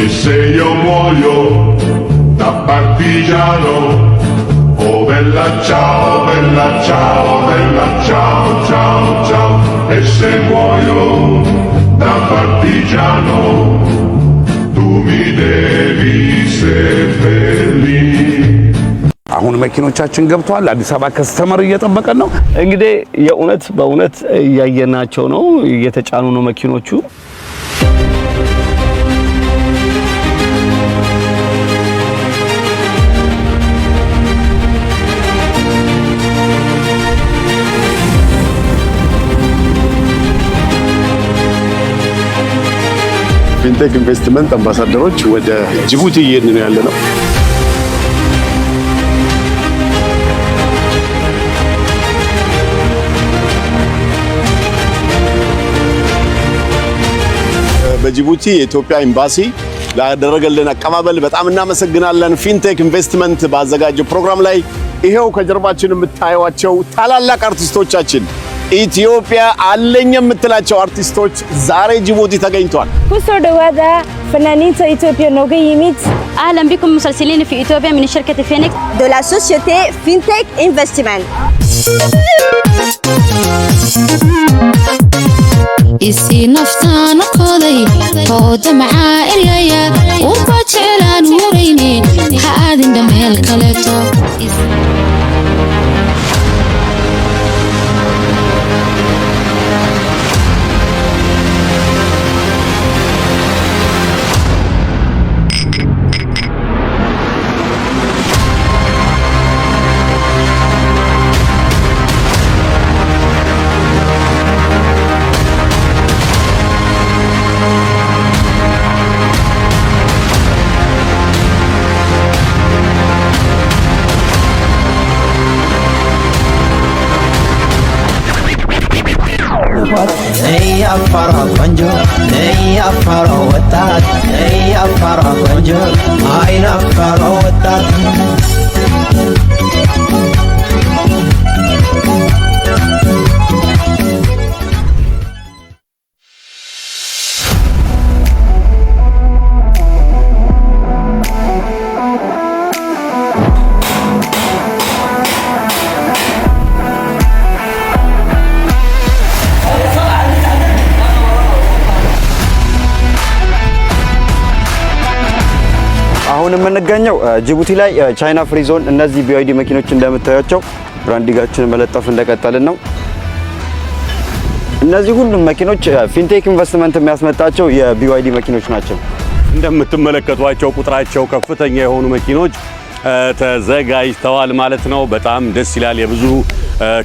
E se io muoio da partigiano, oh bella ciao, bella ciao, bella ciao, ciao, ciao. E se muoio da partigiano, tu mi devi seppellire. አሁን መኪኖቻችን ገብተዋል። አዲስ አበባ customer እየጠበቀን ነው። እንግዲህ የእውነት በእውነት እያየናቸው ነው፣ እየተጫኑ ነው መኪኖቹ። ፊንቴክ ኢንቨስትመንት አምባሳደሮች ወደ ጅቡቲ እየሄድን ነው ያለነው። በጅቡቲ የኢትዮጵያ ኤምባሲ ላደረገልን አቀባበል በጣም እናመሰግናለን። ፊንቴክ ኢንቨስትመንት ባዘጋጀው ፕሮግራም ላይ ይሄው ከጀርባችን የምታዩዋቸው ታላላቅ አርቲስቶቻችን፣ ኢትዮጵያ አለኝ የምትላቸው አርቲስቶች ዛሬ ጅቡቲ ተገኝተዋል። Kusoo dhawaada fanaaniinta Ethiopia nooga yimid. اهلا بكم مسلسلين في اثيوبيا من شركه فينيكس de la société FinTech Investment. Isii naftaan qoday tooda macaa eryaya urba jecelaan hurayne ha aadin dhameel kaleeto. አፋሯ ቆንጆ ነይ አፋሯ ወጣት ነይ አፋሯ ቆንጆ አይን አፋሯ ወጣት። አሁን የምንገኘው ጅቡቲ ላይ ቻይና free zone። እነዚህ BYD መኪኖች እንደምታዩቸው branding ኣችንን መለጠፍ እንደቀጠልን ነው። እነዚህ ሁሉም መኪኖች ፊንቴክ ኢንቨስትመንት የሚያስመጣቸው የ BYD መኪኖች ናቸው። እንደምትመለከቷቸው ቁጥራቸው ከፍተኛ የሆኑ መኪኖች ተዘጋጅተዋል ማለት ነው። በጣም ደስ ይላል። የብዙ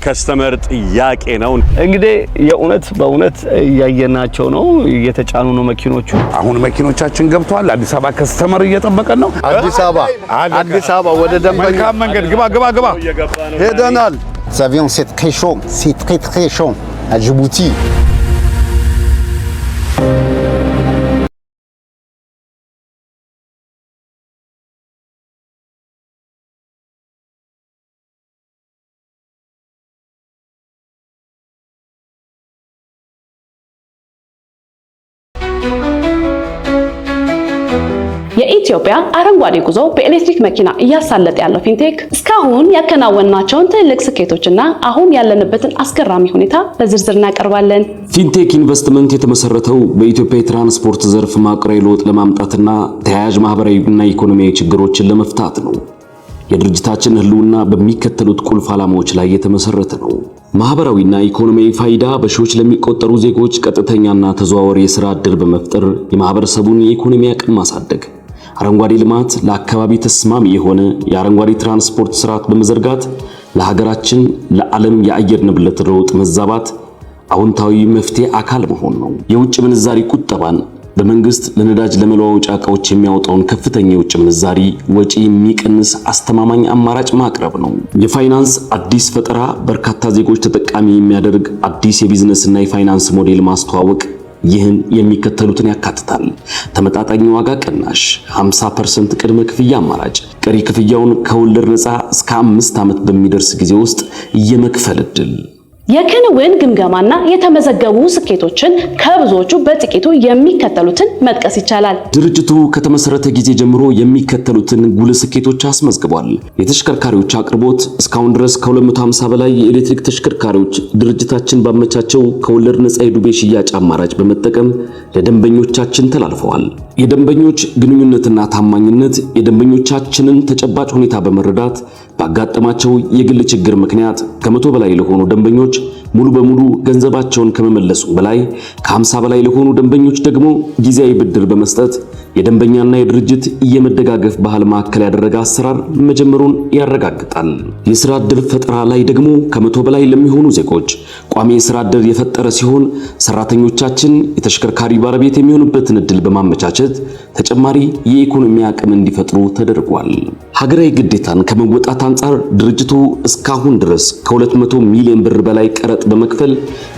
customer ጥያቄ ነው። እንግዲህ የእውነት በእውነት እያየናቸው ነው፣ እየተጫኑ ነው መኪኖቹ። አሁን መኪኖቻችን ገብተዋል። አዲስ አበባ customer እየጠበቀን ነው። አዲስ አበባ፣ አዲስ አበባ ወደ ደንበኛ መልካም መንገድ። ግባ ግባ ግባ። ሄደናል። Vous savez, c'est très chaud, c'est très très chaud à Djibouti. የኢትዮጵያ አረንጓዴ ጉዞ በኤሌክትሪክ መኪና እያሳለጠ ያለው ፊንቴክ እስካሁን ያከናወናቸውን ትልልቅ ስኬቶችና አሁን ያለንበትን አስገራሚ ሁኔታ በዝርዝር እናቀርባለን። ፊንቴክ ኢንቨስትመንት የተመሰረተው በኢትዮጵያ የትራንስፖርት ዘርፍ መዋቅራዊ ለውጥ ለማምጣትና ተያያዥ ማህበራዊና ኢኮኖሚያዊ ችግሮችን ለመፍታት ነው። የድርጅታችን ህልውና በሚከተሉት ቁልፍ ዓላማዎች ላይ የተመሰረተ ነው። ማህበራዊና ኢኮኖሚያዊ ፋይዳ፣ በሺዎች ለሚቆጠሩ ዜጎች ቀጥተኛና ተዘዋዋሪ የሥራ ዕድል በመፍጠር የማህበረሰቡን የኢኮኖሚ አቅም ማሳደግ። አረንጓዴ ልማት፣ ለአካባቢ ተስማሚ የሆነ የአረንጓዴ ትራንስፖርት ስርዓት በመዘርጋት ለሀገራችን ለዓለም የአየር ንብረት ለውጥ መዛባት አዎንታዊ መፍትሄ አካል መሆን ነው። የውጭ ምንዛሪ ቁጠባን፣ በመንግስት ለነዳጅ ለመለዋወጫ ዕቃዎች የሚያወጣውን ከፍተኛ የውጭ ምንዛሪ ወጪ የሚቀንስ አስተማማኝ አማራጭ ማቅረብ ነው። የፋይናንስ አዲስ ፈጠራ፣ በርካታ ዜጎች ተጠቃሚ የሚያደርግ አዲስ የቢዝነስና የፋይናንስ ሞዴል ማስተዋወቅ። ይህን የሚከተሉትን ያካትታል። ተመጣጣኝ ዋጋ ቅናሽ፣ 50% ቅድመ ክፍያ አማራጭ፣ ቀሪ ክፍያውን ከወለድ ነፃ እስከ 5 ዓመት በሚደርስ ጊዜ ውስጥ የመክፈል ዕድል። የክንውን ግምገማና የተመዘገቡ ስኬቶችን ከብዙዎቹ በጥቂቱ የሚከተሉትን መጥቀስ ይቻላል። ድርጅቱ ከተመሰረተ ጊዜ ጀምሮ የሚከተሉትን ጉልህ ስኬቶች አስመዝግቧል። የተሽከርካሪዎች አቅርቦት እስካሁን ድረስ ከ250 በላይ የኤሌክትሪክ ተሽከርካሪዎች ድርጅታችን ባመቻቸው ከወለድ ነፃ የዱቤ ሽያጭ አማራጭ በመጠቀም ለደንበኞቻችን ተላልፈዋል። የደንበኞች ግንኙነትና ታማኝነት የደንበኞቻችንን ተጨባጭ ሁኔታ በመረዳት ባጋጠማቸው የግል ችግር ምክንያት ከ100 በላይ ለሆኑ ደንበኞች ሙሉ በሙሉ ገንዘባቸውን ከመመለሱ በላይ ከ50 በላይ ለሆኑ ደንበኞች ደግሞ ጊዜያዊ ብድር በመስጠት የደንበኛና የድርጅት የመደጋገፍ ባህል ማዕከል ያደረገ አሰራር መጀመሩን ያረጋግጣል። የስራ ዕድል ፈጠራ ላይ ደግሞ ከ100 በላይ ለሚሆኑ ዜጎች ቋሚ የስራ ዕድል የፈጠረ ሲሆን ሰራተኞቻችን የተሽከርካሪ ባለቤት የሚሆኑበትን ዕድል በማመቻቸት ተጨማሪ የኢኮኖሚ አቅም እንዲፈጥሩ ተደርጓል። ሀገራዊ ግዴታን ከመወጣት አንጻር ድርጅቱ እስካሁን ድረስ ከ200 ሚሊዮን ብር በላይ ቀረጥ በመክፈል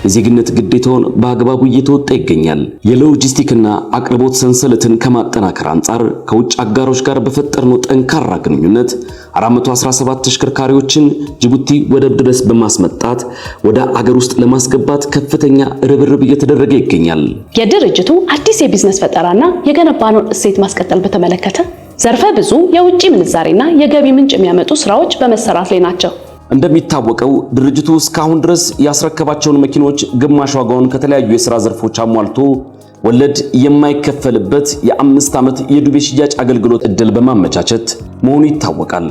የዜግነት ግዴታውን በአግባቡ እየተወጣ ይገኛል። የሎጂስቲክና አቅርቦት ሰንሰለትን ከማጠናከር አንጻር ከውጭ አጋሮች ጋር በፈጠርነው ጠንካራ ግንኙነት 417 ተሽከርካሪዎችን ጅቡቲ ወደብ ድረስ በማስመጣት ወደ አገር ውስጥ ለማስገባት ከፍተኛ ርብርብ እየተደረገ ይገኛል። የድርጅቱ አዲስ የቢዝነስ ፈጠራና የገነባነውን እሴት ማስቀጠል በተመለከተ ዘርፈ ብዙ የውጭ ምንዛሬና የገቢ ምንጭ የሚያመጡ ስራዎች በመሰራት ላይ ናቸው። እንደሚታወቀው ድርጅቱ እስካሁን ድረስ ያስረከባቸውን መኪኖች ግማሽ ዋጋውን ከተለያዩ የሥራ ዘርፎች አሟልቶ ወለድ የማይከፈልበት የ5 ዓመት የዱቤ ሽያጭ አገልግሎት እድል በማመቻቸት መሆኑ ይታወቃል።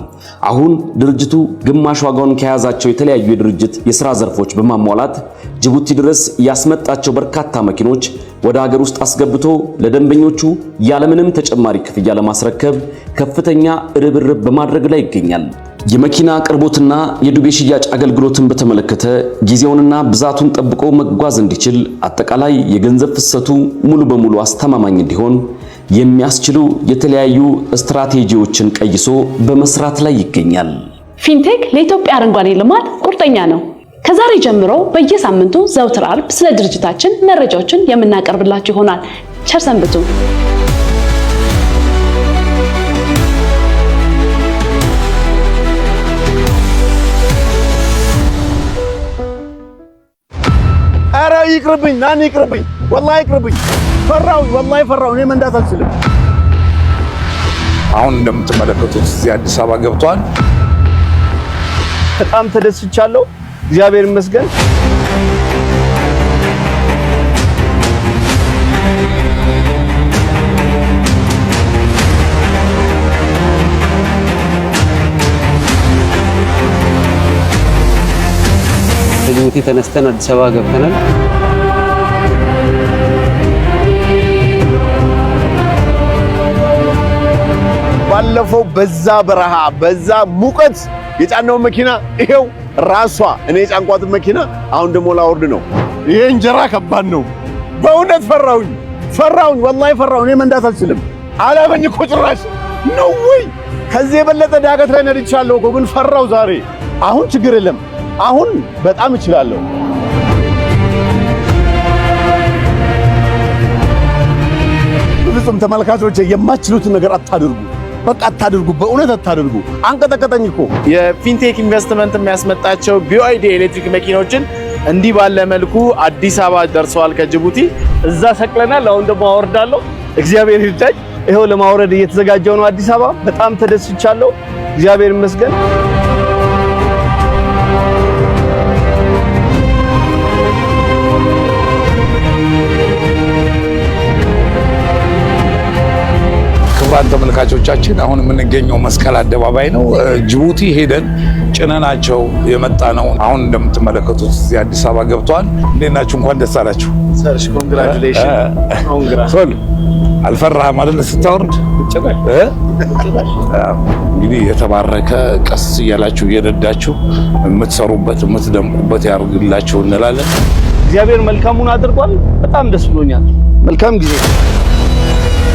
አሁን ድርጅቱ ግማሽ ዋጋውን ከያዛቸው የተለያዩ የድርጅት የሥራ ዘርፎች በማሟላት ጅቡቲ ድረስ ያስመጣቸው በርካታ መኪኖች ወደ ሀገር ውስጥ አስገብቶ ለደንበኞቹ ያለምንም ተጨማሪ ክፍያ ለማስረከብ ከፍተኛ ርብርብ በማድረግ ላይ ይገኛል። የመኪና አቅርቦትና የዱቤ ሽያጭ አገልግሎትን በተመለከተ ጊዜውንና ብዛቱን ጠብቆ መጓዝ እንዲችል አጠቃላይ የገንዘብ ፍሰቱ ሙሉ በሙሉ አስተማማኝ እንዲሆን የሚያስችሉ የተለያዩ ስትራቴጂዎችን ቀይሶ በመስራት ላይ ይገኛል። ፊንቴክ ለኢትዮጵያ አረንጓዴ ልማት ቁርጠኛ ነው። ከዛሬ ጀምሮ በየሳምንቱ ዘውትር አርብ ስለ ድርጅታችን መረጃዎችን የምናቀርብላችሁ ይሆናል። ቸር ሰንብቱ። ኧረ ይቅርብኝ፣ ናኒ ይቅርብኝ፣ ወላሂ ይቅርብኝ። ፈራሁ፣ ወላሂ ፈራሁ። እኔ መንዳት አልችልም። አሁን እንደምትመለከቱት እዚህ አዲስ አበባ ገብቷል። በጣም ተደስቻለሁ። እግዚአብሔር ይመስገን። ከጅቡቲ ተነስተን አዲስ አበባ ገብተናል። ባለፈው በዛ በረሃ በዛ ሙቀት የጫነውን መኪና ይሄው ራሷ እኔ የጫንኳትን መኪና አሁን ደግሞ ላወርድ ነው። ይሄ እንጀራ ከባድ ነው። በእውነት ፈራሁኝ፣ ፈራሁኝ፣ ወላሂ ፈራሁ። እኔ መንዳት አልችልም። አላበኝ እኮ ጭራሽ ነው ወይ? ከዚህ የበለጠ ዳገት ላይ ነድቻለሁ እኮ ግን ፈራሁ ዛሬ። አሁን ችግር የለም። አሁን በጣም እችላለሁ። በፍጹም ተመልካቾች የማትችሉትን ነገር አታድርጉ። በቃ አታድርጉ፣ በእውነት አታድርጉ። አንቀጠቀጠኝ እኮ። የፊንቴክ ኢንቨስትመንት የሚያስመጣቸው ቢዋይዲ ኤሌክትሪክ መኪኖችን እንዲህ ባለ መልኩ አዲስ አበባ ደርሰዋል ከጅቡቲ። እዛ ሰቅለናል። አሁን ደግሞ አወርዳለሁ። እግዚአብሔር ይርዳኝ። ይኸው ለማውረድ እየተዘጋጀው ነው አዲስ አበባ። በጣም ተደስቻለሁ። እግዚአብሔር ይመስገን። ክቡራን ተመልካቾቻችን አሁን የምንገኘው መስቀል አደባባይ ነው። ጅቡቲ ሄደን ጭነናቸው የመጣ ነው። አሁን እንደምትመለከቱት እዚህ አዲስ አበባ ገብተዋል። እንዴት ናችሁ? እንኳን ደስ አላችሁ። Congratulation። ሶል አልፈራህም አይደል ስታወርድ? እንግዲህ የተባረከ ቀስ እያላችሁ እየነዳችሁ የምትሰሩበት የምትደምቁበት ያርግላችሁ እንላለን። እግዚአብሔር መልካሙን አድርጓል። በጣም ደስ ብሎኛል። መልካም ጊዜ።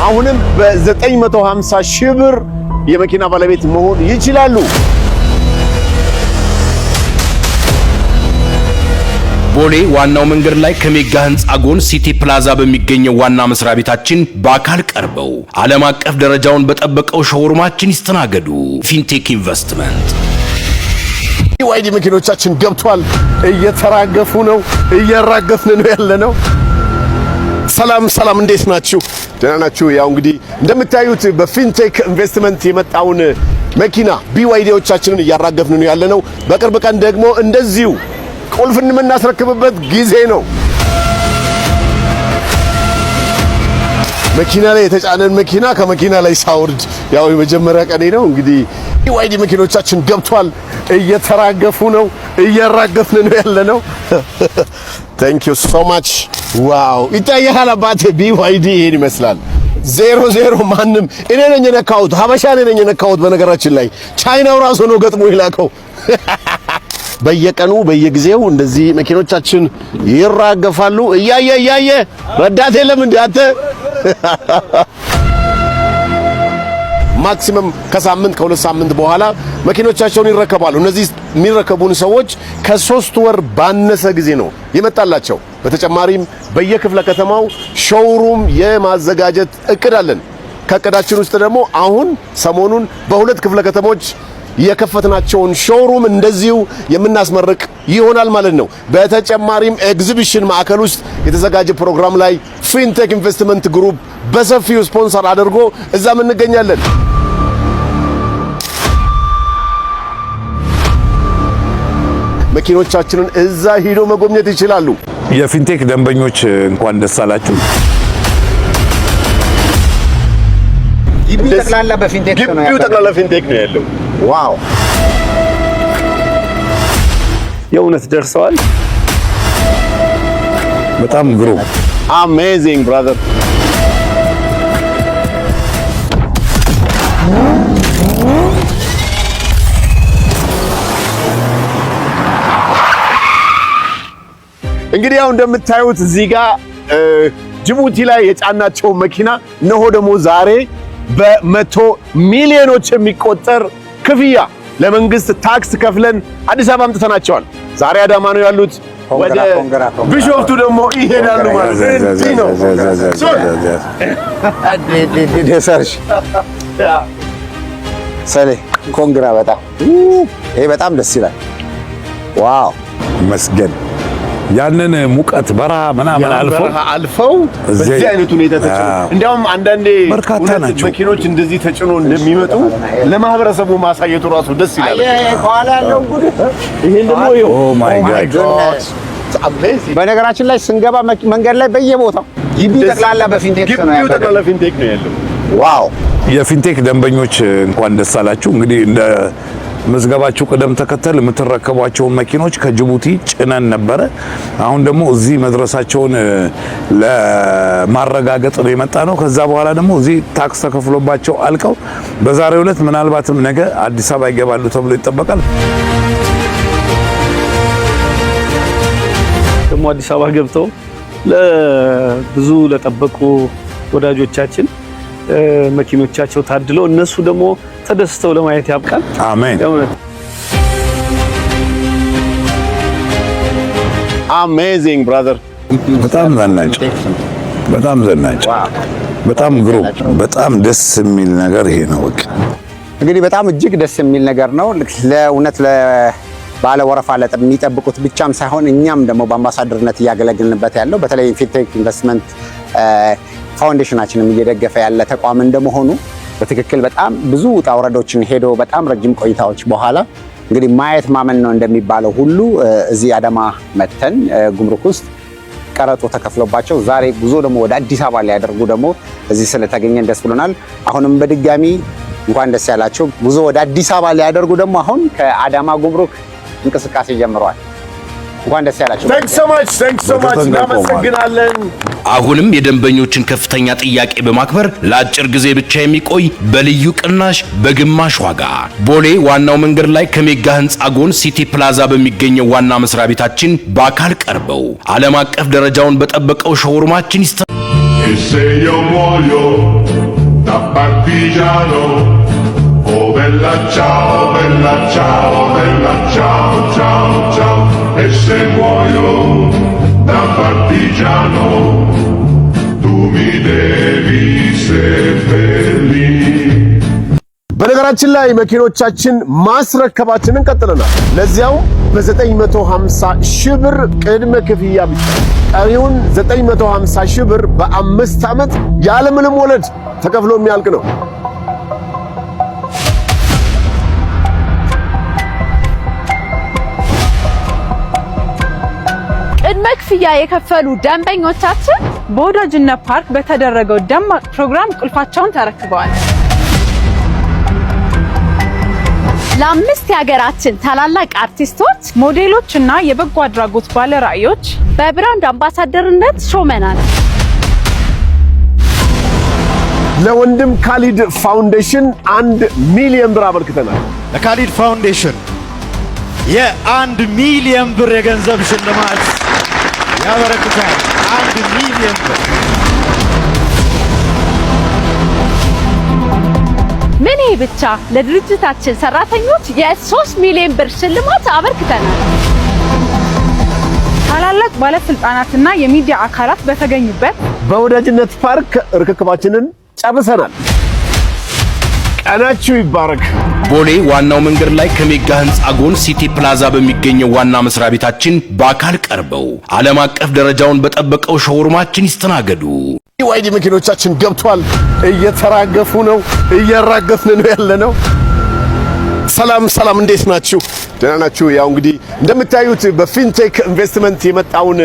አሁንም በ950 ሺህ ብር የመኪና ባለቤት መሆን ይችላሉ። ቦሌ ዋናው መንገድ ላይ ከሜጋ ህንፃ ጎን ሲቲ ፕላዛ በሚገኘው ዋና መስሪያ ቤታችን በአካል ቀርበው ዓለም አቀፍ ደረጃውን በጠበቀው showroom ኣችን ይስተናገዱ። ፊንቴክ ኢንቨስትመንት። BYD መኪኖቻችን ገብቷል። እየተራገፉ ነው፣ እያራገፍን ነው ያለ ነው። ሰላም ሰላም፣ እንዴት ናችሁ? ደህና ናችሁ? ያው እንግዲህ እንደምታዩት በፊንቴክ ኢንቨስትመንት የመጣውን መኪና BYD ዎቻችንን እያራገፍን ነው ያለነው። በቅርብ ቀን ደግሞ እንደዚሁ ቁልፍ የምናስረክብበት ጊዜ ነው። መኪና ላይ የተጫነን መኪና ከመኪና ላይ ሳውርድ ያው የመጀመሪያ ቀኔ ነው። እንግዲህ BYD መኪኖቻችን ገብቷል። እየተራገፉ ነው፣ እያራገፍን ነው ያለነው። Thank you so much። Wow፣ ይታያል አባቴ። BYD ይሄን ይመስላል። 00 ማንም እኔ ነኝ የነካሁት፣ ሀበሻ እኔ ነኝ የነካሁት። በነገራችን ላይ ቻይናው ራሱ ነው ገጥሞ የላከው። በየቀኑ በየጊዜው እንደዚህ መኪኖቻችን ይራገፋሉ። እያየ እያየ ረዳት የለም እንዴ አንተ? Maximum ከሳምንት ከ2 ሳምንት በኋላ መኪኖቻቸውን ይረከባሉ። እነዚህ የሚረከቡን ሰዎች ከ3 ወር ባነሰ ጊዜ ነው የመጣላቸው። በተጨማሪም በየክፍለ ከተማው showroom የማዘጋጀት እቅድ አለን። ከእቅዳችን ውስጥ ደግሞ አሁን ሰሞኑን በሁለት ክፍለ ከተሞች የከፈትናቸውን showroom እንደዚሁ የምናስመርቅ ይሆናል ማለት ነው። በተጨማሪም ኤግዚቢሽን ማዕከል ውስጥ የተዘጋጀ ፕሮግራም ላይ ፊንቴክ ኢንቨስትመንት ግሩፕ በሰፊው ስፖንሰር አድርጎ እዛም እንገኛለን። መኪኖቻችንን እዛ ሂዶ መጎብኘት ይችላሉ። የፊንቴክ ደንበኞች እንኳን ደስ አላችሁ። ግቢው ጠቅላላ በፊንቴክ ነው። ግቢው ጠቅላላ ፊንቴክ ነው ያለው። Wow! የእውነት ደርሰዋል። በጣም ግሩም። Amazing, brother። እንግዲህ ያው እንደምታዩት እዚህ ጋር ጅቡቲ ላይ የጫናቸው መኪና እነሆ ደግሞ ዛሬ በመቶ ሚሊዮኖች የሚቆጠር ክፍያ ለመንግስት ታክስ ከፍለን አዲስ አበባ አምጥተናቸዋል። ዛሬ አዳማ ነው ያሉት። ወደ ቢሾፍቱ ደግሞ ይሄዳሉ ማለት ነው። እንዲህ ነው። ሰርሽ ሰሌ congra፣ በጣም ይሄ በጣም ደስ ይላል። Wow! መስገን ያንን ሙቀት በረሃ ምናምን አልፈው በረሃ አልፈው በዚህ አይነት ሁኔታ ተጭኖ፣ እንዲያውም አንዳንዴ በርካታ እውነት ናቸው። መኪኖች እንደዚህ ተጭኖ እንደሚመጡ ለማህበረሰቡ ማሳየቱ ራሱ ደስ ይላል። ከኋላ ያለው ጉድ! ይሄን ደግሞ ይኸው። Oh my God! በነገራችን ላይ ስንገባ መንገድ ላይ በየቦታው ግቢው ጠቅላላ በፊንቴክ ነው ግቢው ያለው። ጠቅላላ ፊንቴክ ነው ያለው። Wow! የፊንቴክ ደንበኞች እንኳን ደስ አላችሁ። እንግዲህ እንደ ምዝገባችሁ ቅደም ተከተል የምትረከቧቸውን መኪኖች ከጅቡቲ ጭነን ነበረ። አሁን ደግሞ እዚህ መድረሳቸውን ለማረጋገጥ ነው የመጣ ነው። ከዛ በኋላ ደግሞ እዚህ ታክስ ተከፍሎባቸው አልቀው በዛሬው ዕለት ምናልባትም ነገ አዲስ አበባ ይገባሉ ተብሎ ይጠበቃል። ደግሞ አዲስ አበባ ገብተው ለብዙ ለጠበቁ ወዳጆቻችን መኪኖቻቸው ታድለው እነሱ ደግሞ ተደስተው ለማየት ያብቃል። አሜን። የእውነት። Amazing, brother። በጣም ዘናጭ፣ በጣም ዘናጭ፣ በጣም ግሩም፣ በጣም ደስ የሚል ነገር ይሄ ነው። በቃ። እንግዲህ በጣም እጅግ ደስ የሚል ነገር ነው። ለእውነት ባለ ወረፋ ለሚጠብቁት ብቻም ሳይሆን እኛም ደግሞ በአምባሳደርነት እያገለግልንበት ያለው በተለይ ፊንቴክ ኢንቨስትመንት ፋውንዴሽናችንም እየደገፈ ያለ ተቋም እንደመሆኑ በትክክል በጣም ብዙ ውጣ ውረዶችን ሄዶ በጣም ረጅም ቆይታዎች በኋላ እንግዲህ ማየት ማመን ነው እንደሚባለው ሁሉ እዚህ አዳማ መተን ጉምሩክ ውስጥ ቀረጡ ተከፍሎባቸው ዛሬ ጉዞ ደግሞ ወደ አዲስ አበባ ሊያደርጉ ደግሞ እዚህ ስለተገኘን ደስ ብሎናል። አሁንም በድጋሚ እንኳን ደስ ያላቸው። ጉዞ ወደ አዲስ አበባ ሊያደርጉ ደግሞ አሁን ከአዳማ ጉምሩክ እንቅስቃሴ ጀምረዋል። እንኳን ደስ ያላቸው። Thanks so much, thanks so much። እናመሰግናለን። አሁንም የደንበኞችን ከፍተኛ ጥያቄ በማክበር ለአጭር ጊዜ ብቻ የሚቆይ በልዩ ቅናሽ በግማሽ ዋጋ ቦሌ ዋናው መንገድ ላይ ከሜጋ ህንፃ ጎን ሲቲ ፕላዛ በሚገኘው ዋና መስሪያ ቤታችን በአካል ቀርበው ዓለም አቀፍ ደረጃውን በጠበቀው showroom ኣችን ይስተ E se io muoio da partigiano, oh bella ciao, bella ciao, bella ciao, ciao, ciao. E se muoio da partigiano, tu mi devi seppellire. በነገራችን ላይ መኪኖቻችን ማስረከባችንን ቀጥለናል። ለዚያውም በ950 ሺህ ብር ቅድመ ክፍያ ብቻ፣ ቀሪውን 950 ሺህ ብር በ5 ዓመት ያለምንም ወለድ ተከፍሎ የሚያልቅ ነው። ቅድመ ክፍያ የከፈሉ ደንበኞቻችን በወዳጅነት ፓርክ በተደረገው ደማቅ ፕሮግራም ቁልፋቸውን ተረክበዋል። ለአምስት የሀገራችን ታላላቅ አርቲስቶች፣ ሞዴሎች እና የበጎ አድራጎት ባለ ራዕዮች በ brand አምባሳደርነት ሾመናል። ለወንድም ካሊድ ፋውንዴሽን 1 ሚሊዮን ብር አበርክተናል። ለካሊድ ፋውንዴሽን የ1 ሚሊዮን ብር የገንዘብ ሽልማት ያበረክታል። 1 ሚሊዮን ብር። ምን ይሄ ብቻ፣ ለድርጅታችን ሰራተኞች የ3 ሚሊዮን ብር ሽልማት አበርክተናል። ታላላቅ ባለስልጣናትና የሚዲያ አካላት በተገኙበት በወዳጅነት ፓርክ ርክክባችንን ጨርሰናል። ቀናችሁ ይባረክ። ቦሌ ዋናው መንገድ ላይ ከሜጋ ህንፃ ጎን ሲቲ ፕላዛ በሚገኘው ዋና መስሪያ ቤታችን በአካል ቀርበው ዓለም አቀፍ ደረጃውን በጠበቀው showroom ኣችን ይስተናገዱ። BYD መኪኖቻችን ገብቷል። እየተራገፉ ነው። እያራገፍን ነው ያለነው። ሰላም ሰላም፣ እንዴት ናችሁ? ደህና ናችሁ? ያው እንግዲህ እንደምታዩት በፊንቴክ ኢንቨስትመንት የመጣውን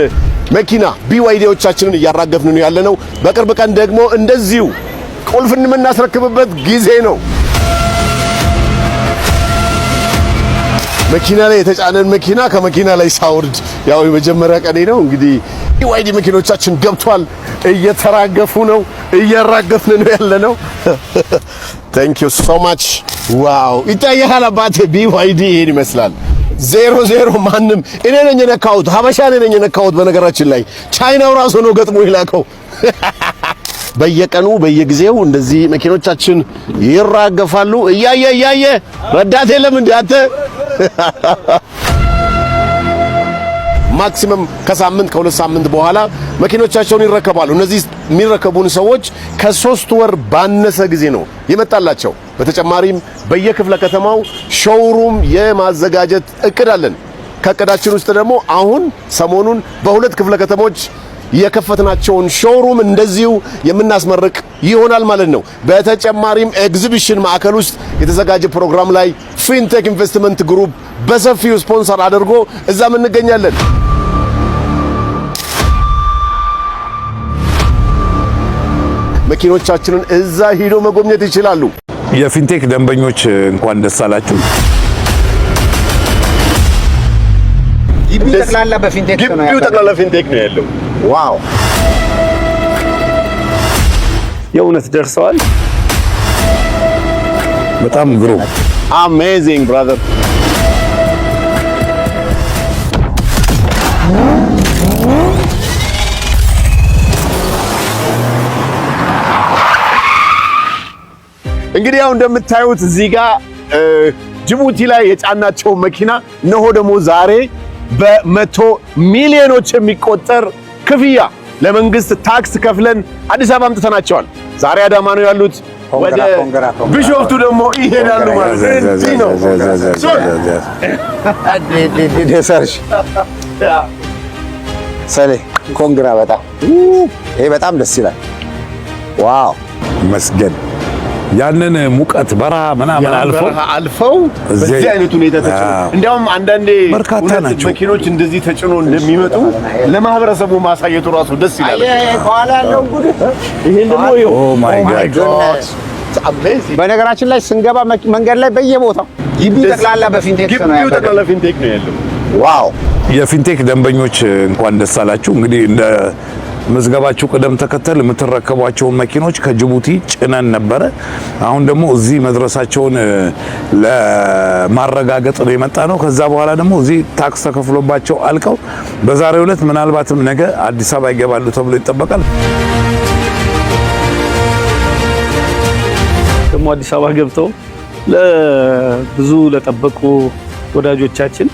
መኪና BYD ዎቻችንን እያራገፍን ነው ያለነው። በቅርብ ቀን ደግሞ እንደዚሁ ቁልፍ የምናስረክብበት ጊዜ ነው። መኪና ላይ የተጫነን መኪና ከመኪና ላይ ሳወርድ ያው የመጀመሪያ ቀኔ ነው። እንግዲህ BYD መኪኖቻችን ገብቷል። እየተራገፉ ነው። እያራገፍን ነው ያለነው። Thank you so much። Wow፣ ይታያል አባቴ። BYD ይሄን ይመስላል። ዜሮ ዜሮ፣ ማንም እኔ ነኝ የነካሁት፣ ሀበሻ እኔ ነኝ የነካሁት። በነገራችን ላይ ቻይናው ራሱ ነው ገጥሞ የላከው። በየቀኑ በየጊዜው እንደዚህ መኪኖቻችን ይራገፋሉ። እያየ እያየ ረዳት የለም እንዴ አንተ? Maximum ከሳምንት ከ2 ሳምንት በኋላ መኪኖቻቸውን ይረከባሉ። እነዚህ የሚረከቡን ሰዎች ከ3 ወር ባነሰ ጊዜ ነው የመጣላቸው። በተጨማሪም በየክፍለ ከተማው showroom የማዘጋጀት እቅድ አለን። ከእቅዳችን ውስጥ ደግሞ አሁን ሰሞኑን በሁለት ክፍለ ከተሞች የከፈትናቸውን showroom እንደዚሁ የምናስመርቅ ይሆናል ማለት ነው። በተጨማሪም ኤግዚቢሽን ማዕከል ውስጥ የተዘጋጀ ፕሮግራም ላይ ፊንቴክ ኢንቨስትመንት ግሩፕ በሰፊው ስፖንሰር አድርጎ እዛም እንገኛለን። መኪኖቻችንን እዛ ሂዶ መጎብኘት ይችላሉ። የፊንቴክ ደንበኞች እንኳን ደስ አላችሁ። ግቢው ጠቅላላ በፊንቴክ ነው። ግቢው ጠቅላላ ፊንቴክ ነው ያለው። Wow! የእውነት ደርሰዋል። በጣም ግሩም። Amazing, brother። እንግዲህ ያው እንደምታዩት እዚህ ጋር ጅቡቲ ላይ የጫናቸው መኪና እነሆ ደግሞ ዛሬ በመቶ ሚሊዮኖች የሚቆጠር ክፍያ ለመንግስት ታክስ ከፍለን አዲስ አበባ አምጥተናቸዋል። ዛሬ አዳማ ነው ያሉት። ወደ ቢሾፍቱ ደግሞ ይሄዳሉ ማለት ነው። እንዲህ ነው። ሰርሽ ሰሌ congra፣ በጣም ይሄ በጣም ደስ ይላል። Wow! መስገን ያንን ሙቀት በረሃ ምናምን አልፈው በረሃ አልፈው በዚህ አይነት ሁኔታ ተጭኖ፣ እንዲያውም አንዳንዴ በርካታ እውነት ናቸው። መኪኖች እንደዚህ ተጭኖ እንደሚመጡ ለማህበረሰቡ ማሳየቱ ራሱ ደስ ይላል። ከኋላ ያለው ጉድ! ይሄን ደግሞ ይኸው። Oh my God! በነገራችን ላይ ስንገባ መንገድ ላይ በየቦታው ግቢው ጠቅላላ በፊንቴክ ነው ግቢው ያለው። ጠቅላላ ፊንቴክ ነው ያለው። Wow! የፊንቴክ ደንበኞች እንኳን ደስ አላችሁ። እንግዲህ እንደ ምዝገባችሁ ቅደም ተከተል የምትረከቧቸውን መኪኖች ከጅቡቲ ጭነን ነበረ። አሁን ደግሞ እዚህ መድረሳቸውን ለማረጋገጥ ነው የመጣነው። ከዛ በኋላ ደግሞ እዚህ ታክስ ተከፍሎባቸው አልቀው በዛሬው ዕለት ምናልባትም ነገ አዲስ አበባ ይገባሉ ተብሎ ይጠበቃል። ደግሞ አዲስ አበባ ገብተው ለብዙ ለጠበቁ ወዳጆቻችን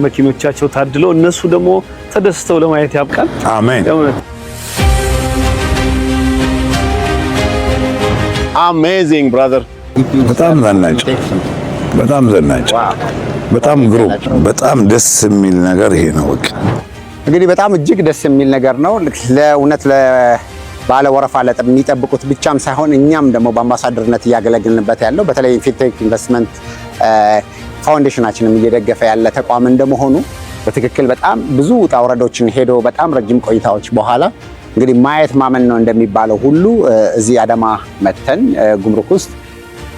መኪኖቻቸው ታድለው እነሱ ደግሞ ተደስተው ለማየት ያብቃል። አሜን። የእውነት። Amazing, brother። በጣም ዘናጭ፣ በጣም ዘናጭ፣ በጣም ግሩም፣ በጣም ደስ የሚል ነገር ይሄ ነው። በቃ እንግዲህ በጣም እጅግ ደስ የሚል ነገር ነው። ለእውነት ባለ ወረፋ የሚጠብቁት ብቻም ሳይሆን እኛም ደግሞ በአምባሳደርነት እያገለግልንበት ያለው፣ በተለይ ፊንቴክ ኢንቨስትመንት ፋውንዴሽናችንም እየደገፈ ያለ ተቋም እንደመሆኑ፣ በትክክል በጣም ብዙ ውጣ ውረዶችን ሄዶ በጣም ረጅም ቆይታዎች በኋላ እንግዲህ ማየት ማመን ነው እንደሚባለው ሁሉ እዚህ አዳማ መተን ጉምሩክ ውስጥ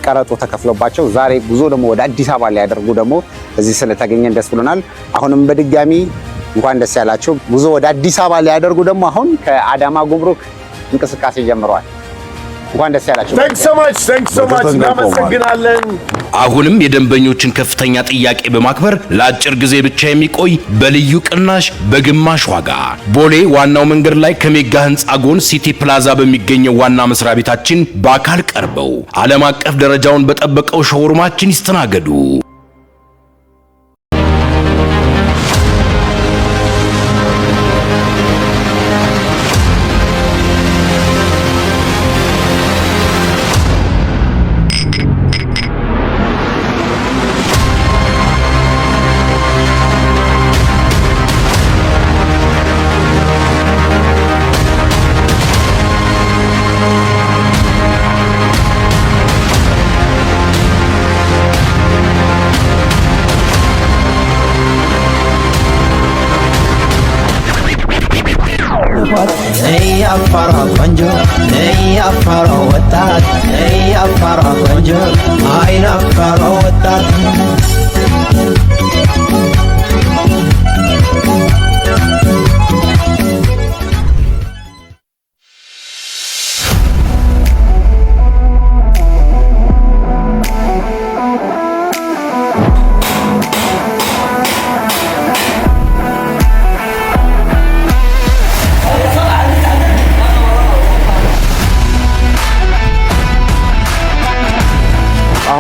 ቀረጡ ተከፍሎባቸው ዛሬ ጉዞ ደግሞ ወደ አዲስ አበባ ሊያደርጉ ደግሞ እዚህ ስለተገኘን ደስ ብሎናል። አሁንም በድጋሚ እንኳን ደስ ያላቸው። ጉዞ ወደ አዲስ አበባ ሊያደርጉ ደግሞ አሁን ከአዳማ ጉምሩክ እንቅስቃሴ ጀምረዋል። እንኳን ደስ ያላችሁ። Thanks so much, thanks so much። እናመሰግናለን። አሁንም የደንበኞችን ከፍተኛ ጥያቄ በማክበር ለአጭር ጊዜ ብቻ የሚቆይ በልዩ ቅናሽ በግማሽ ዋጋ ቦሌ ዋናው መንገድ ላይ ከሜጋ ህንፃ ጎን ሲቲ ፕላዛ በሚገኘው ዋና መስሪያ ቤታችን በአካል ቀርበው ዓለም አቀፍ ደረጃውን በጠበቀው showroom ኣችን ይስተናገዱ። ነይ አፋሯ ቆንጆ፣ ነይ አፋሯ ወጣት፣ ነይ አፋሯ ቆንጆ፣ አይን አፋሯ ወጣት።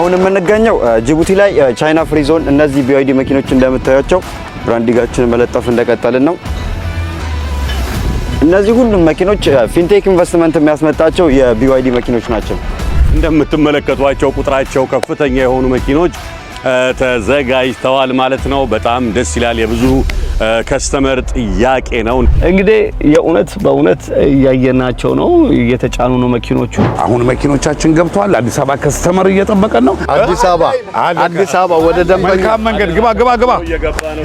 አሁን የምንገኘው ጅቡቲ ላይ ቻይና free zone። እነዚህ ቢዋይዲ መኪኖች እንደምታዩቸው branding ኣችንን መለጠፍ እንደቀጠልን ነው። እነዚህ ሁሉም መኪኖች ፊንቴክ ኢንቨስትመንት የሚያስመጣቸው የቢዋይዲ መኪኖች ናቸው። እንደምትመለከቷቸው ቁጥራቸው ከፍተኛ የሆኑ መኪኖች ተዘጋጅተዋል ማለት ነው። በጣም ደስ ይላል። የብዙ customer ጥያቄ ነው። እንግዲህ የእውነት በእውነት እያየናቸው ነው፣ እየተጫኑ ነው መኪኖቹ። አሁን መኪኖቻችን ገብተዋል። አዲስ አበባ customer እየጠበቀን ነው። አዲስ አበባ፣ አዲስ አበባ ወደ ደንበኛ መልካም መንገድ። ግባ ግባ ግባ።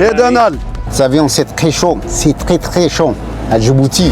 ሄደናል። Avions, c'est très chaud, c'est très très chaud à Djibouti.